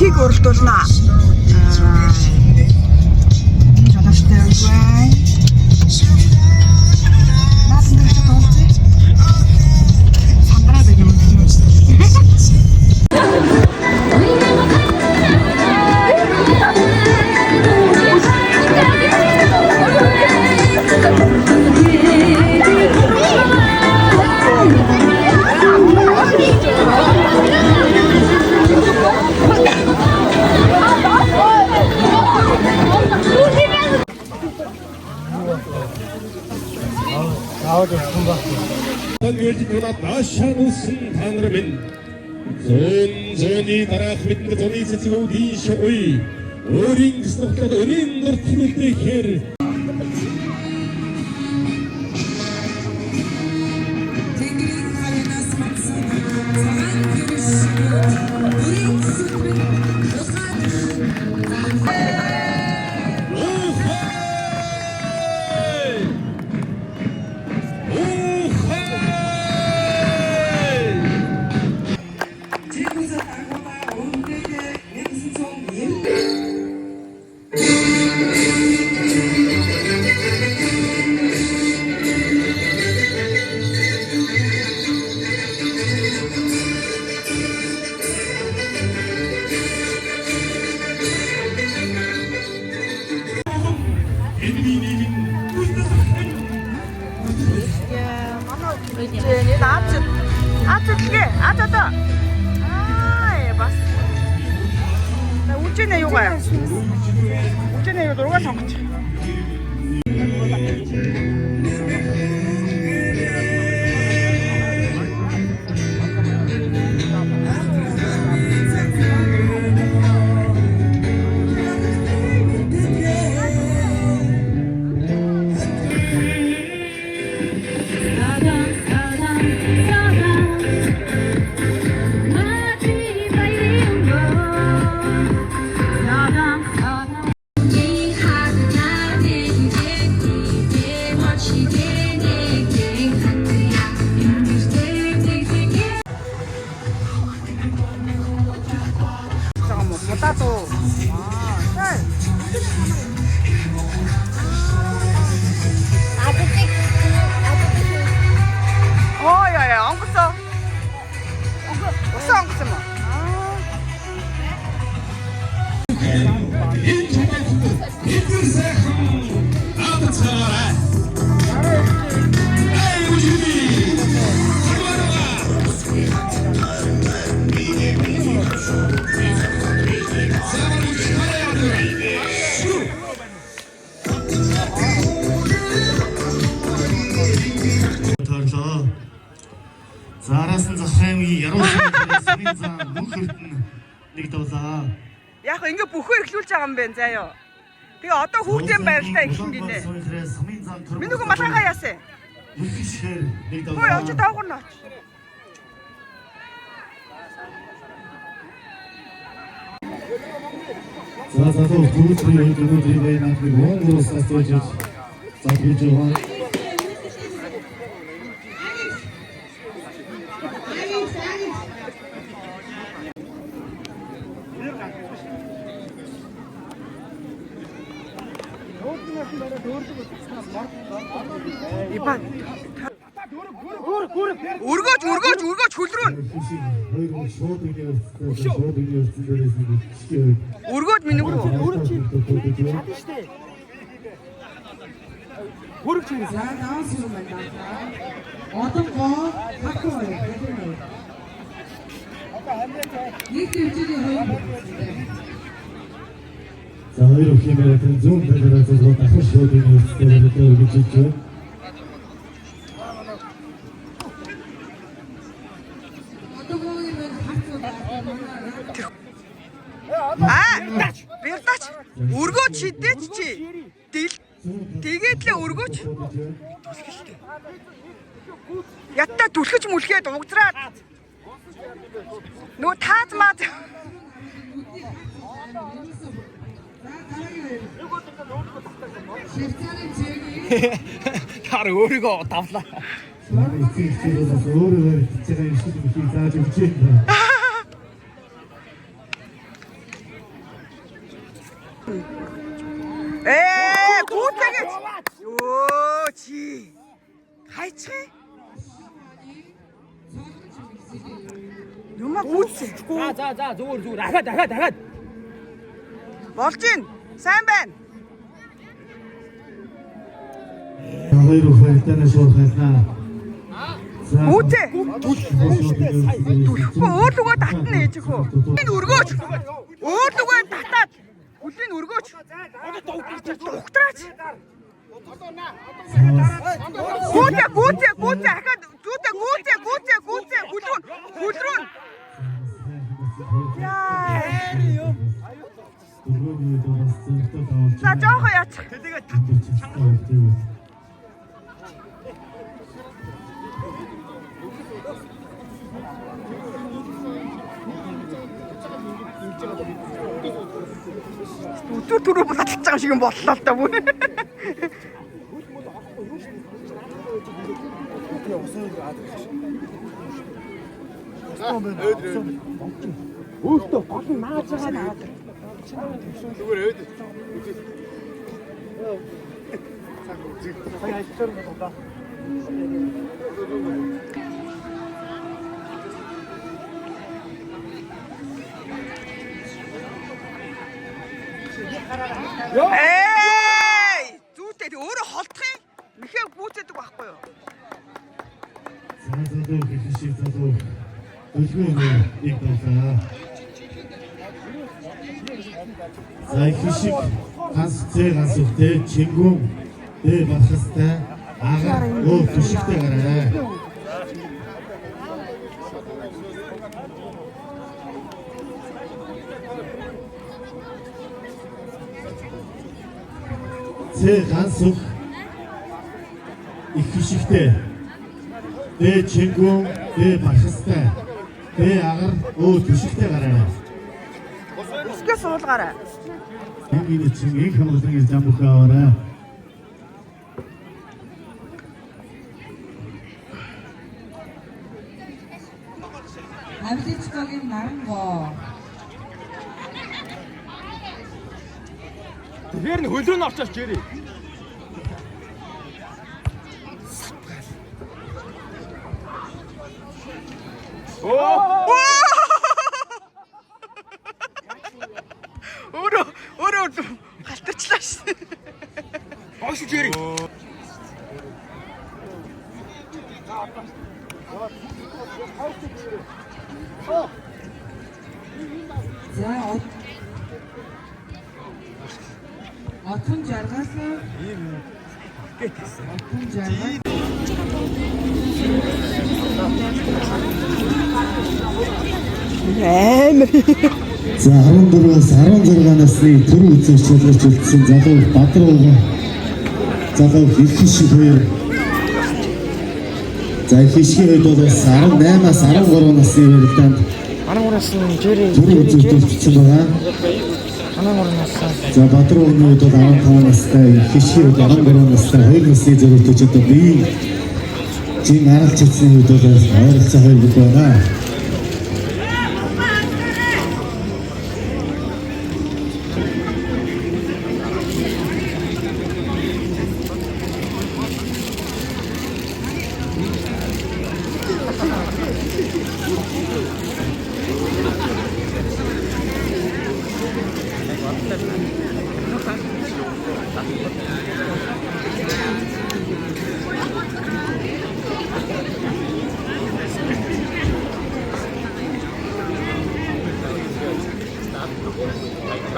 Мөнхийг уралдуулнаа. Аа. Энэ жолоочтой үгүй. Наасан дээр ч дуулчих. Сандраа байх юм. Наашаансан та нар минь зүүн зүүнний дараах бидэнд зуны цэцэг үүдийн шугуй өөрийн гэс нухлаад өнийн нурд үлдээхээр. Тэнгэрийн хаянаас матсан цагаан гэрэл шигүүд бүрийн сүтмэн ухаан. Ухай! Ухай! Жигүүсэд агуулаа өмнөдөө 1990. Бидний нийгэм үйлдэл. Манай энэ Аз Аз үлгээ. Аз одоо. Аа бас. На үжинэ юу гая? Үжинэ юу дургаа сонгоч. Байгаа юм уу? Мудаа дуу. Аа, сай. Оо яа яа, онгоцоо. Усан онгоц юм уу? Аа. Энэ чамайг эдгээр сайхан наадацгаарай. Эй, үжи! Чамаараа! Торлоо. За араас нь Завхар аймгийн Яруу сумын зан мөнх эрдэнэ нэг давлаа. Яг хөө ингээ бүхөө эрхлүүлж байгаа юм байна заа юу. Тэгээ одоо хүүхдийн байралтай эхлэн гинэ. Сумын зан төр. Миний хөө малгайгаа яасан? Мөнх шихээр нэг Хөө давлаа. очиж давгар нооч. За залуу түрүүц буюу өнөөдрийн баян наадмыг уун уусаас зөөж за хийж байгаа. Ибан. Өргөөж өргөөж өргөөж хөлрөө. Хоёр хүн шууд үний өрцсөн шууд үний өрцсөн дээрээс нэг жишээ. Өргөөд миний хүү. За даун сүрэн байна. Одон гоо хакуу хоёр. Хакуу хоёр. Нэг төвчний хоёр. За хоёр өхийн барай тэр зүүн талаараа залуу давхар шууд үний өрцсөн дээрээ өргөж иж байна. Одон гоогийн маань харцуу Аа, бэрдач. Өргөөж шидээч чи. Дил. Тэгээд лээ өргөөж. Ятта түлхэж мүлхээд угзраад. Нөгөө тааз маз. За дараагийн хоёр. Швейцарын цэгийн Таар өөрийгөө давлаа. Эцэг эхчээс бас өөрөө баригдаж байгаа юм шиг мөхийг зааж өгч байна. Гүцээгээч. Йоо чи. Хайчих. Юма гүцээ. За за за зүгээр зүгээр. Дахиад дахиад дахиад. Болж гин. Сайн байна. Хоёр хөлтөнө шууд хайлаа. За Гүцээ. Түлхэхгүй өөр лүгөө татна ээж хөө. Энэ өргөөч. Өөр лүгөө татаад хүлийг өргөөч. Дугтраач. Гүцээ гүцээ гүцээ ахаад зүүтэй гүцээ гүцээ гүцээ хүлрүүн хүлрүүн. Яа. Дөрөвний үед бас зөрөгтэй тавуулж. За жоохон яачих. Чанга. Өдөр түрүү булаацалж байгаа шиг юм боллоо л да бүр. Өөртөө гол нь нааж байгаа наад. Эй! Зүүтэй тэг өөрөө холдох юм. Мэхээ гүйцэдэг байхгүй юу? За залуу их шиг залуу. Дөлгөө нэг боллоо. За их шиг ганц зэ ганц үхтэй чингүн дэ бархастай агаар өө түшигтэй гараа. Зэ ганц үх их хишигтэй Дэ чингүн, дэ бархастай, дэ агар өө түшигтэй гараа. Өсгөө суулгаарай. Энгийн чин их хамгаалan зам бүхэ аваарай. Авиличкогийн нарангоо. Тэгэхээр нь хөлрөө нь орчооч жирээ. Оо. Өөрөө өөрөө галтарчлаа шин. Гош жирээ. За Отон жаргал. Отон жаргал. Амар. За 14-өөс 16 насны төр үзэгч чөлөөч үлдсэн залуу Бадрууга залуу их шиг хоёр. За их шигийн үед бол бас 18-аас 13 насны барилдаанд 13 насны Jerry төр үзэгч үлдсэн байгаа. 13 насны За Бадруугны үед бол 15 настай, их шигийн үед 13 настай хоёр насны зөрүүтэй одоо бие жин аралж чадсны үед бол ойролцоо хоёр бүг байна.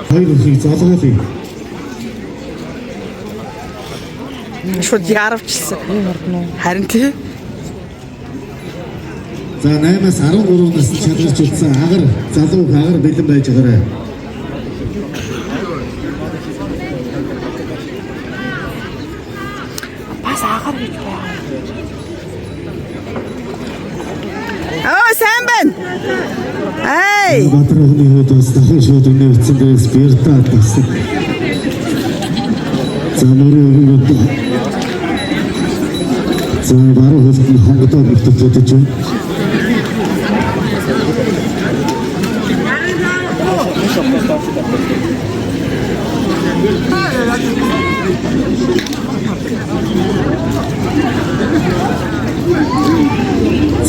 Хоёр бүхийг золгуулъя. Шууд яарвчсан. Харин тий. За 8-аас 13 насны чадварч үлдсэн агар залуу агар бэлэн байж байгаарай. Бас агаар гэж байгаа. Аа сайн байна. Эй! Бадруугны хувьд бас дахин шууд үнэ утсан дээрээс Берта тавсан. За мөрөө өгөөд. За баруун хөлт нь хонгодоо бэлтгэж байна.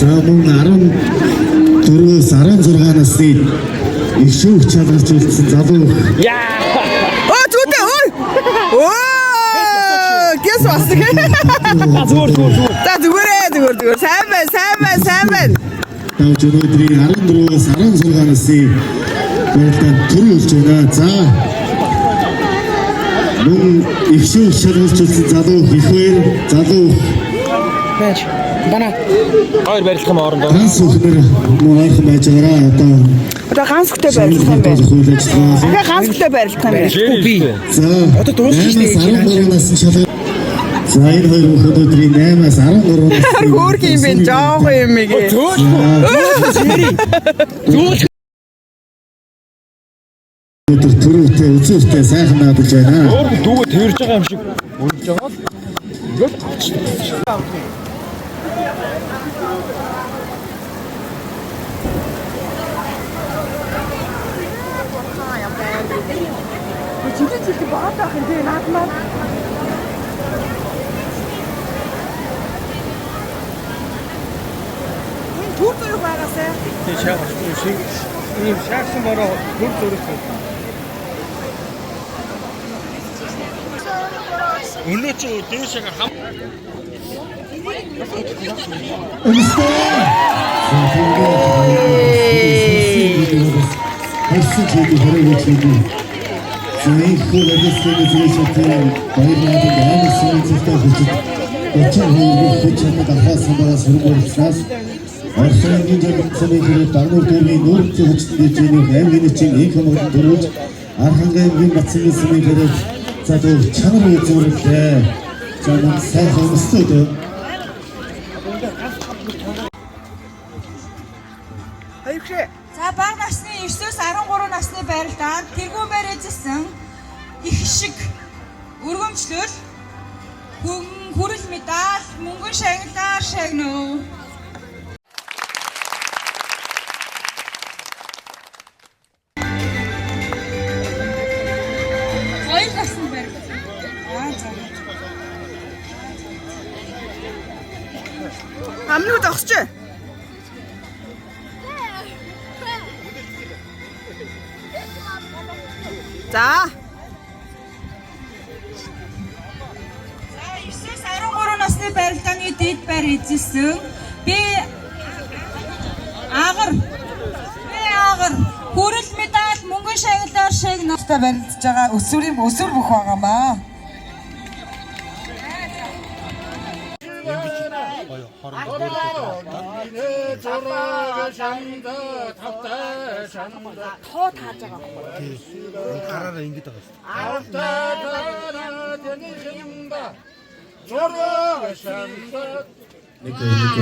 За мөн 14-өөс 16 насны их шүүх чалгарч үлдсэн залуу Өө зүйтэй ой. Өө гэс бас. Зүгээр зүгээр зүгээр. За зүгээрээ зүгээр зүгээр. Сайн байна, сайн байна, сайн байна. Давж өнөөдрийн 14-өөс 16 насны барилдаанд төрүүлж байна. За мөн их шүүх чалгарч үлдсэн залуу их хоёр залуу Байж. Бана. Хоёр барилдах юм хоорондоо. ганц бүхнэр мөн ойрхон байж байгаараа одоо Одоо ганц хөтэй барилдах юм байна. үйл ажиллагаа болно. Дахиад ганц хөтэй барилдах юм байна. Би. За Одоо дууссан шүү дээ, 8-аас 13 насны шалгалт. За энэ хоёр хүүхэд өдрийн 8-аас 13 насны Хөөх юм бэ? Жохон юм ээ. Зөөл. Өдөр төрөвтэй үзүүртэй сайхан наадаж байна. Өөр дүүгээ тэрж байгаа юм шиг өргөж байгаа л ингээд авчихсан. Жилийн жилд богоод байх юм тий наадмаар. Энэ түр зураг байгаасай. Тэг шаагч шиг ийм шаагсан бороо төр зураг. Өнөө чи дээшээ хам Хайсан чиглэл хориг чиглэл. За энэ хүү логистикийн зүйлсүүдийн баярлалаа амар сонирхолтой хүчит 32 хүч чадал ахаас самбараас хөрөнгө Орхон ангийн жолон цамын хэрэг Дагнуур дүүргийн нүүрцийн хүчтэн дэжээний аймгийн нэчин инх хамгаалан дөрүүлж Архангай аймгийн Бацгийн сумын хэрэг залуу чанар үзүүрлээ. За мөн сайхан өмсөд. Хоёр хөшөө. За бага насны 9-өөс 13 насны барилдаанд тэргүүн байр эзэлсэн их шиг өргөмжлөл хүн хүрэл медаль мөнгөн шагналаар шагнав. Хоёр насны барилдаа. Аа за. Амнууд огсч. За. За 9-өөс 13 насны барилдааны дэд байр эзэлсэн би агар би агар хүрэл медаль мөнгөн шагналаар шагнав. та барилдаж байгаа өсвөрийн өсвөр бүх байгаа маа. Гараараа ингэж байгаа шүү. Нэг нэг.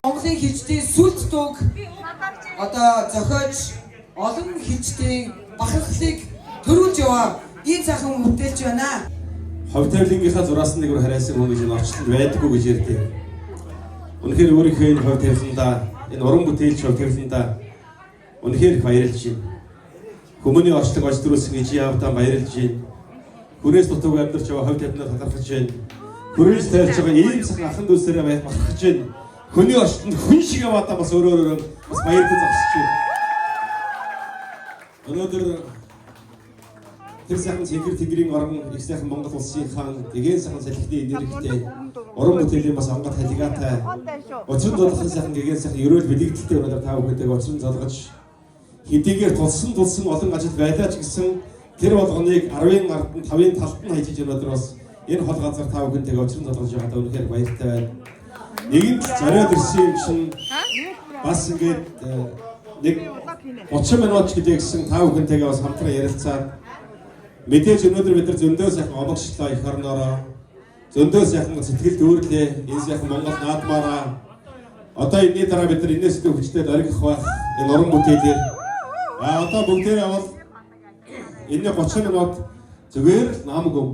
Монголын хилчдийн сүлд дууг одоо зохиож олон хилчдийн бахархлыг төрүүлж яваа ийм сайхан бүтээлч байна. Хов тавилангийнхаа зураас нэг харайсан хүн гэж энэ орчлонд байдаггүй гэж ярьдаг. Үнэхээр өөрийнхөө энэ хов тавиландаа энэ уран бүтээлч хов тавиландаа үнэхээр их баярлж байна. Хүмүүний орчлог ож төрүүлсэн ижи явдаа баярлж байна. Хүрээс дутууг амьдарч байгаа хувь тавьнаа талархаж байна. Хүрээс тайлж байгаа ийм сайхан ахан дүүсээрээ бахархаж байна. Хүний орчлонд хүн шиг яваадаа бас өөрөө өөрөө бас баярлаж зогсож байна. Өнөөдөр тэр сайхан цэнхэр тэнгэрийн орон их сайхан Монгол улсын хаан гэгээн сайхан салхины энергитэй уран бүтээлийн бас онгод халигаатай учран золгосон сайхан гэгээн сайхан ерөөл бэлэгдэлтэй өнөөдөр та бүхэнтэйг учран золгож хэдийгээр тулсан тулсан олон ажил байлаа ч гэсэн тэр болгоныг 10-ын ард нь 5-ын талд нь хайж өнөөдөр бас энэ хол газар та бүхэнтэйг учран золгож байгаадаа үнэхээр баяртай байна. Нэгэнт зориод ирсэн юм чинь бас ингээд нэг 30 минут ч гэдэг гэсэн та бүхэнтэйгээ бас хамтран ярилцаад мэдээж өнөөдөр бид нар зөндөө сайхан омогшлоо эх орноороо зөндөө сайхан сэтгэл дүүрлээ энэ сайхан Монгол наадмаараа одоо энэний дараа бид нар энэс илүү хүчтэй дөргих байх энэ уран бүтээлээр а одоо бүгдээрээ бол энэ 30 минут зүгээр л нам гүм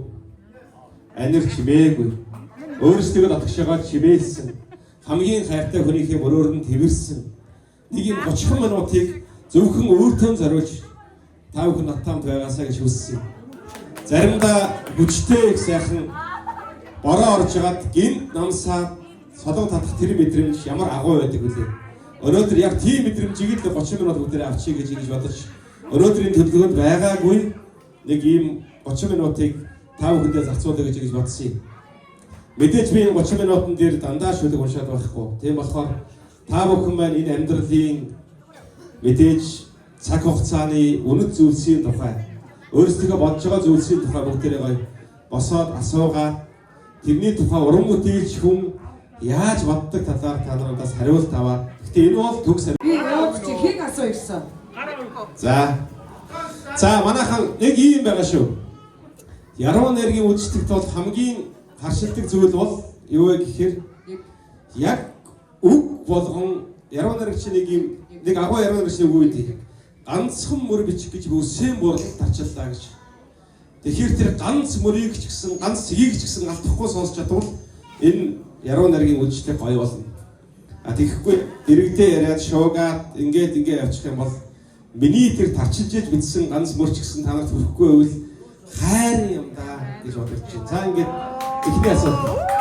анир чимээгүй өөрсдөө дотгошоогоо чимээлсэн хамгийн хайртай хүнийхээ мөрөөр нь тэрвэрсэн нэг юм 30 минутыг зөвхөн өөртөө зориулж та бүхэн надтай хамт байгаасаа гэж хүссэн юм. Заримдаа хүчтэй их сайхан бороо орж хагаад гинт намсаа солон татах тэр мэдрэмж ямар агуу байдаг вүлээ. Өнөөдөр яг тийм мэдрэмжийг л 30 минут бүгдээрээ авчия гэж ингэж бодож өнөөдрийн төлөвлөгөөнд байгаагүй нэг ийм 30 минутыг та бүхэндээ зарцуулъя гэж ингэж бодсон юм. Мэдээж би энэ 30 минутан дээр дандаа шүлэг уншаад байхгүй. Тийм болохоор та бүхэн маань энэ амьдралын мэдээж цаг хугацааны үнэт зүйлсийн тухай өөрсдийнхөө бодож байгаа зүйлсийн тухай бүгдээрээ гоё босоод асуугаад тэрний тухай уран бүтээлч хүн яаж боддог талаар та нараас хариулт аваад. Гэхдээ энэ бол төгс Би ууд чи хэн асуу ирсэн? За. За манайхан нэг ийм байгаа шүү. Яруу найргийн үйлчлэгт бол хамгийн харшилдаг зүйл бол юу вэ гэхээр яг үг болгон яруу найрагч нэг юм нэг агуу яруу найрагч нэг үг үйдэг. Ганцхан мөр бичих гэж үсэн бурлал тарчиллаа гэж. Тэгэхээр тэр ганц мөрийг ч гэсэн ганц цэгийг ч гэсэн алдахгүй сонсч чадвал энэ яруу найргийн үйлчлэг гоё болно. А тэгэхгүй дэрэгдээ яриад шуугаад ингээд ингээд явчих юм бол миний тэр тарчилж ээж бичсэн ганц мөр ч гэсэн та нарт хүрэхгүй байвал хайр юм да гэж бодож чинь. За ингээд эхний асуулт.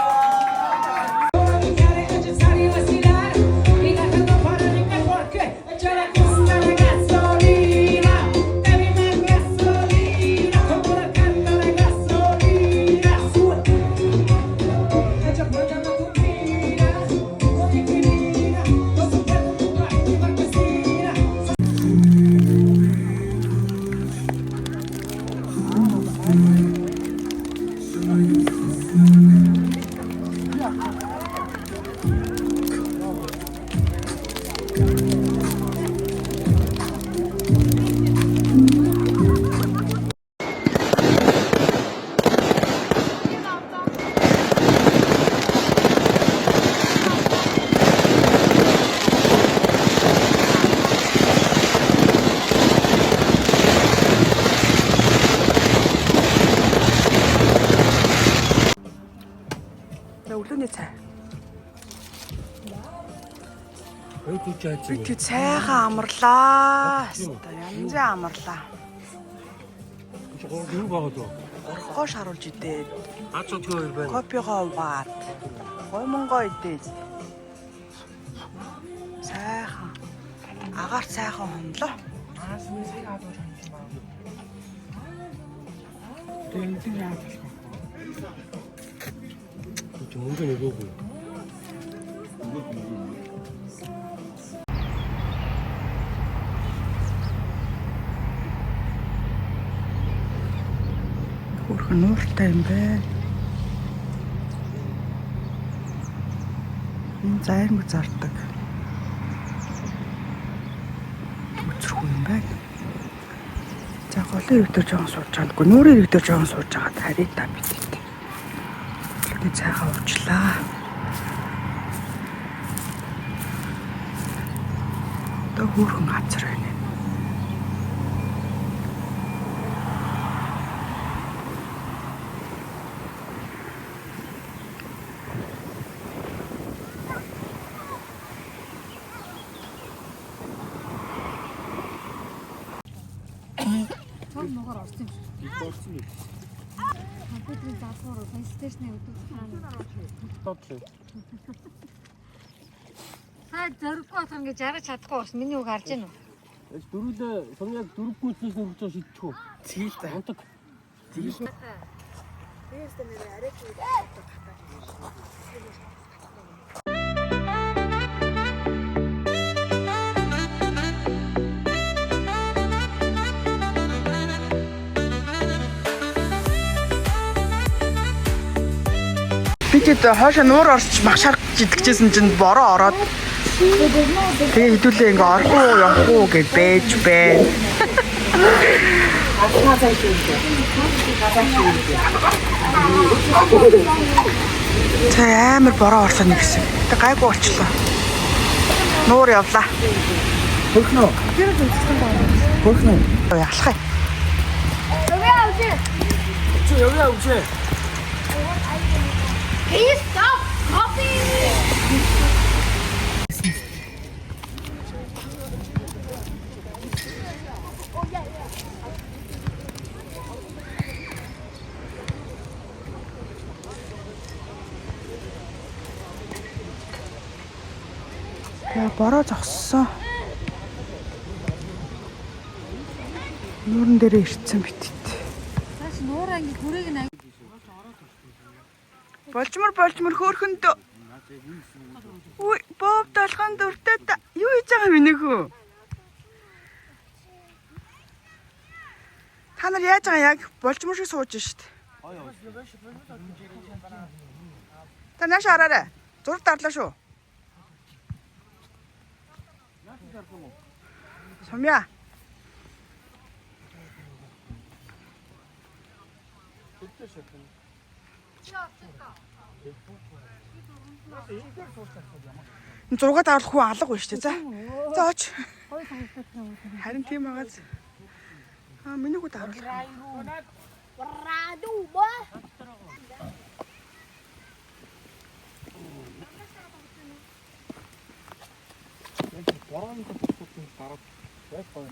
За өглөөний цай. Би тэг цайхан амарлаа. Хэвээ янзын амарлаа. Юу байгаа дөө? Орхоо шаруулж идээд, Ач удгүй хоёр байна. кофегоо угаад, гоймонгоо идээд. Сайхан. Агаар сайхан хонлоо. Мөнгө нөгөөгүй. Хөөрхөн нууртай юм байна. Энэ зайрмаг зардаг. Өцөрхүү юм байна. За голын ирэг дээр жоохон сууж байгаа. Үгүй нүүрийн ирэг дээр жоохон сууж байгаа. Харъя та бид хэд. Өглөөний цайгаа уучлаа. Одоо хөөрхөн газар байна. орсон юм шиг. Орсон юм. Компьютерийн залгуур PlayStation-ы өдөр хаана. Тодлоо. Та зөрөггүй болох ингэж жаргаж чадахгүй бас миний үг харж байна уу? Эс дөрүлээ сум яг дөрөвгүй зүйлс нөхөж байгаа шидчих үү? Згийл та. Унтаг. Би тэд хойшоо нуур орч мах шаргаж идчихсэн чинь бороо ороод тэгээ хэдүүлээ ингээ орох уу явах уу гэж байж байна. Тэ амар бороо орлоо нэг хэсэг. Тэг гайгүй болчлоо. Нуур явлаа. Хөрхнөө. Хөрхнөө. Ялах юм. Чи явъя үгүй. Can you stop copying me? Яа бороо зогссон. Нууран дээрээ ирсэн битэд. Цааш нуураа ингэ хүрээг нь Болжмор болжмор хөөхөндөө. Үгүй боб долгон дүртэй та юу хийж байгаа юм нөхөө? Та нар яаж байгаа яг болжмор шиг сууж шít. Та нааш хараарай. Зураг дарлаа шүү. Сумья. Зураг дарах хүн алга байна шүү дээ. За. За оч. Харин тийм байгааз. Аа миний хүү даруул. Борооны төвчүүд гараад байх гоё.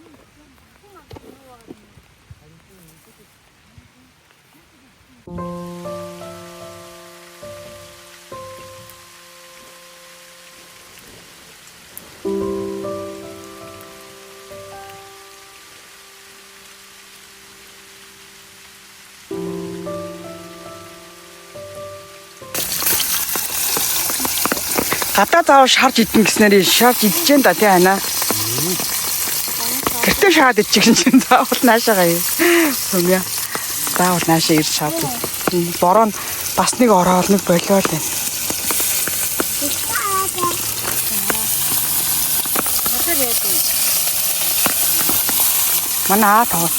Гадаа заавал шарж идэн гэснээр шарж идчихээн да тий анаа. Гэртээ шаад идчихсэн чинь заавал наашаага юм. Сүмья. Заавал наашаа ирж шаад. Бороо нь бас нэг ороод нэг болиол байна. Манай аа тоогооч.